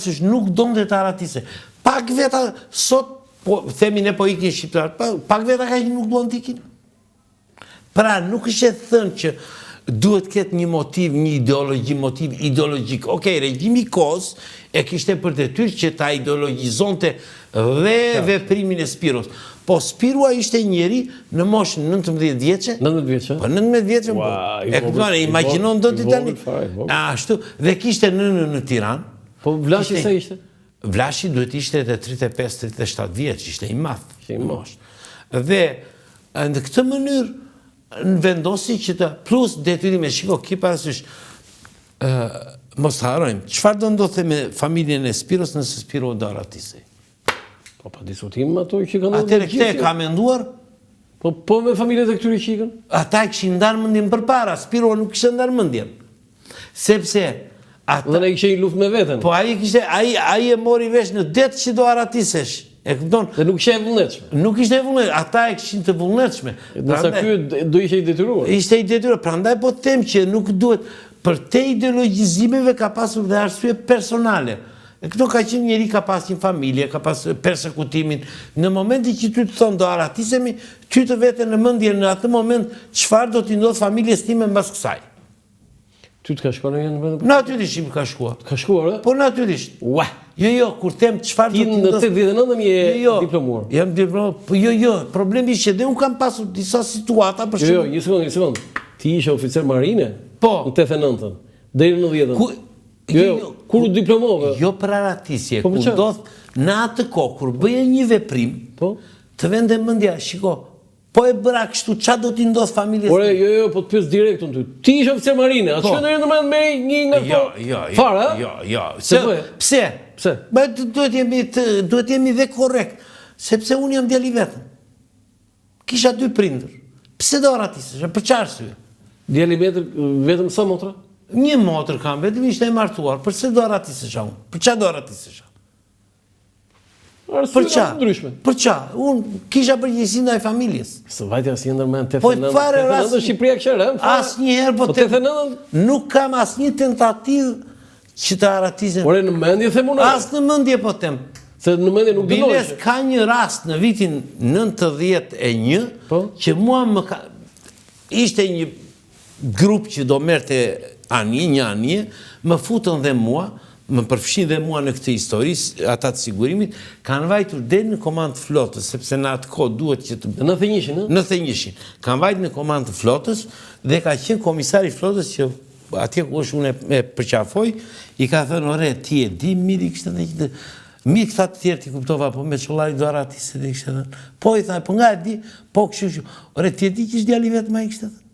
Parasysh, nuk donte të aratisej. Pak veta sot po themi ne po ikin shqiptarët, pa, pak veta ka që nuk duan të ikin. Pra nuk është e thënë që duhet ketë një motiv, një ideologji, motiv ideologjik. Okej, regjimi i kohës e kishte për detyrë që ta ideologjizonte dhe veprimin e Spiros. Po Spirua ishte njeri në moshë 19 vjeçe. 19 vjeçe? Po 19 vjeçe. Po. E kupton, e imagjinon dot ti tani. Ashtu, dhe kishte nënën në Tiranë. Po Vlashi sa ishte? Vlashi duhet ishte edhe 35-37 vjeç, ishte i madh. Ishte i madh. Dhe në këtë mënyrë në vendosi që të plus detyrime, shiko, ki parasysh, mos të harrojmë, çfarë do ndodhte me familjen e Spiros nëse Spiro do aratisej? Po pa diskutim ato që kanë ndodhur. Atëherë këtë e ka menduar? Po po me familjet e këtyre që ikën? Ata e kishin ndarë mendjen përpara, Spiro nuk kishte ndarë mendjen. Sepse ata Dhe ai kishte një luftë me veten. Po ai kishte ai ai e mori vesh në det që do aratisesh. E kupton? Dhe nuk ishte e vullnetshme. Nuk ishte e vullnetshme, ata e kishin të vullnetshme. Ndërsa ky do ishte i detyruar. Ishte i detyruar, prandaj po them që nuk duhet përtej ideologjizimeve ka pasur dhe arsye personale. E këto ka qenë njeri ka pas një familje, ka pas persekutimin. Në momentin që ty të thonë do aratisemi, ty të vete në mendje në atë moment çfarë do t'i ndodhë familjes time mbas kësaj. Ty të ka shkuar në një në vend? Natyrisht që më ka shkuar. Të ka shkuar, e? Po natyrisht. Ua. Jo, jo, kur them çfarë do t'i ndodhë... Ti në 89 je jo, jo, diplomuar. Jam diplomuar, po jo, jo, problemi është që dhe unë kam pasur disa situata për shumë... Jo, jo, një sekundë, një sekundë. Ti ishe oficer marine? Po. Në 89-ën, deri në 90-ën. Ku... Jo, jo, jo, kur u diplomove? Jo për aratisje, po, kur ndodh në atë kohë, kur bëje një veprim, po? të vente mendja, shiko, Po e bëra kështu, ça do t'i ndodhë familjes Ore, jo, jo, po të pyes direkt unë ty. Ti ishe oficer marine, a të shkon ndonjëherë ndërmend me një nga këto? Jo, jo, jo. Fare, a? Jo, jo. Se pse? Pse? Ba duhet jemi të duhet jemi dhe korrekt, sepse unë jam djalë i vetëm. Kisha dy prindër. Pse do arratisesha? Për çfarë arsye? Djalë i vetëm, vetëm sa motra? Një motër kam, vetëm ishte e martuar. Përse do arratisesha unë? Për çfarë do arratisesha? Për ça? Ndryshme. Për ça? Unë kisha përgjegjësi ndaj familjes. S'të vajti asnjë ndërmend 89. Po fare rast. Shqipëria kishte rënë. Asnjëherë po, po 89. Nuk kam asnjë tentativë që të arratisem. Ore në mendje them unë. As në mendje po them. Se në mendje nuk dënohesh. Biles ka një rast në vitin 91 po? që mua më ka ishte një grup që do merrte anije, një anije, më futën dhe mua, më përfshinë dhe mua në këtë histori, ata të sigurimit, kanë vajtur deri në komandë të flotës, sepse në atë kohë duhet që të... Në 91-shin, ë? Në 91-shin. Kanë vajtur në komandë të flotës dhe ka qenë komisari i flotës që atje ku është unë e përqafoj, i ka thënë, ore, ti e di mirë, i kishte thënë që Mirë këta të tjerët i kuptova, po Meçollari do arratiset, i kishte thënë. Po, i tha, po nga e di, po kështu kështu. Ore, ti e di që është djalë i vetëm, i kishte thënë.